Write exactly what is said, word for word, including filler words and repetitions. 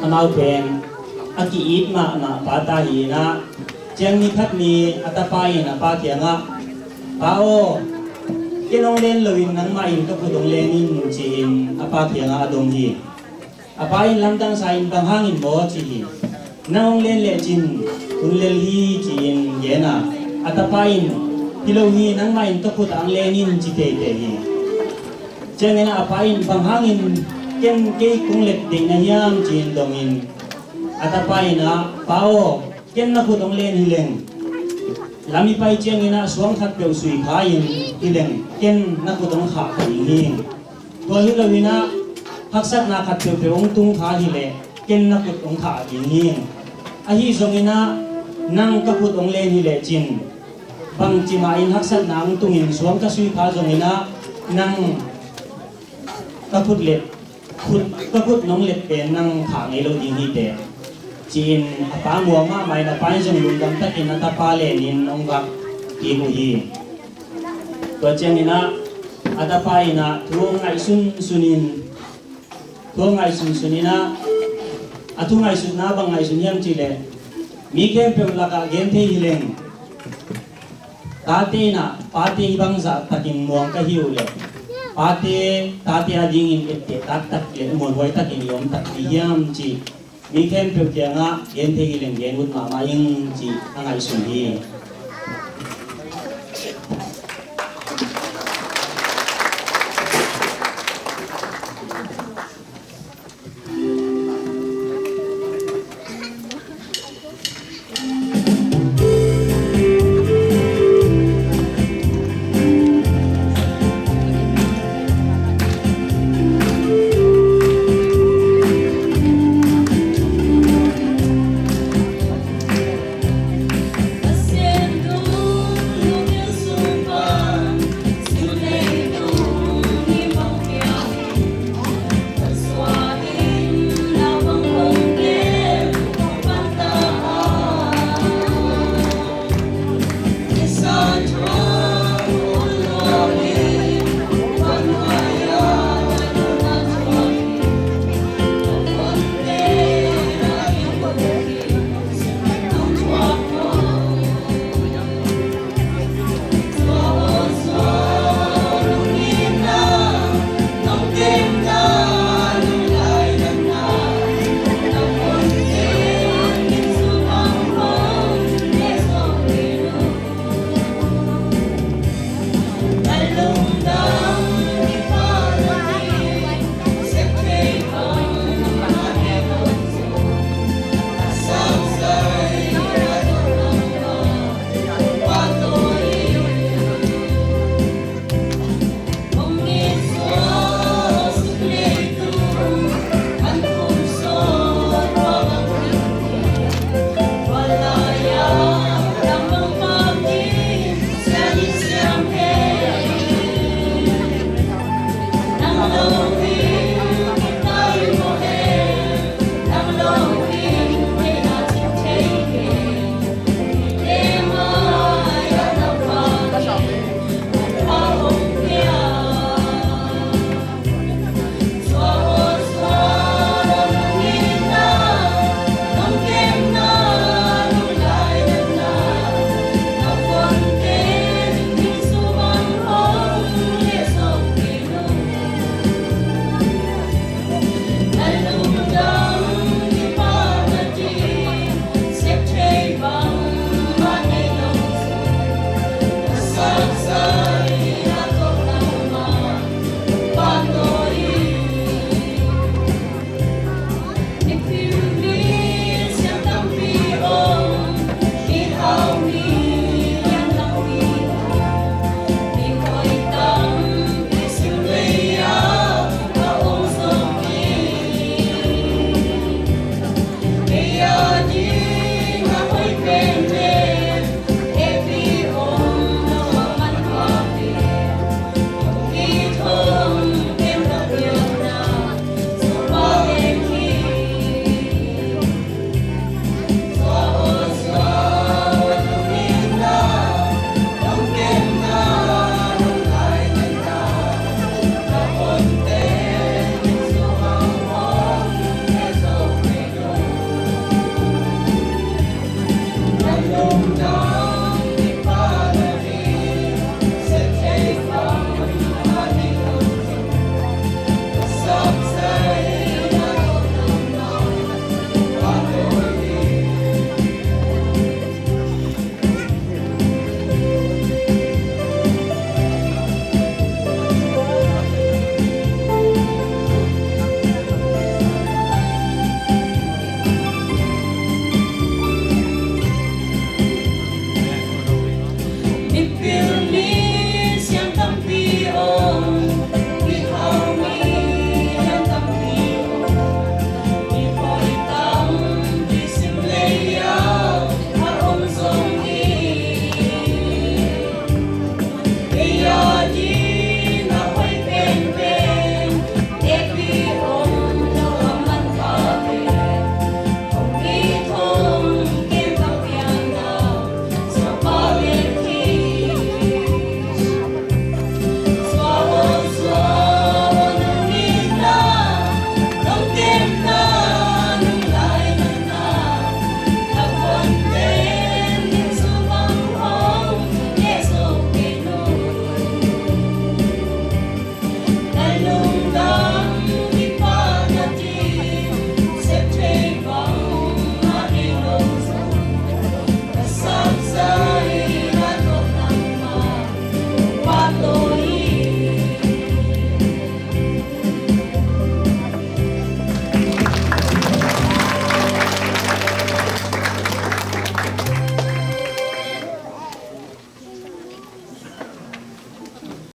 Amau pen a ki-it mahmah pa ta hi in ah, ciang ni khat ni a tapa in a pa kiangah, "Pa aw, ken hong len loin nangmah in ka khut hong len in," ci-in a pa kiangah a dong hi. A pa in lamdang sa in, "Bang hangin maw?" ci hi. "Nang hong len lecin hun lel hi," ci-in gen a, a tapa in, "Hi lo hi, nangmah in ka khut ah hong len in," ci teitei hi. Ciangin ah a pa in, "Bang hangin ken kei kong let deih na hiam?" ci-in dongin, a tapa in ah, "Pa aw, ken na khut hong len hi leng, lam i pai ciangin ah suang khat peuh sui kha in hi leng, ken na khut hong khah kha ding hi. Tua hi loin ah haksatna khat peuhpeuh hong tung kha hi leh, ken na khut hong khah ding hi. Ahi zongin ah nang ka khut hong len hi lecin, bangci mah in haksatna hong tungin suang ka sui kha zongin ah nang ka khut let, khut, ka khut nong let pen nang khah ngei lo ding hi teh," ci-in a pa muang mahmah in, a pa in zong lungdam takin a tapa lenin hong vak kik uh hi. Tua ciangin ah a tapa in ah thu ngaihsunsun in, thu ngaihsunsun in ah, a thu ngaihsutna bang ngaihsun hiam cih leh, mi khempeuh lakah gen thei hi leng, tate in ah pate hih bang zah takin muang ka hi uh leh, pate, tate adingin etteh taktak le muanhuai takin i om takpi hiam cih mi khempeuh kiangah gen thei hi leng gen ut mahmah ing cih a ngaihsun hi.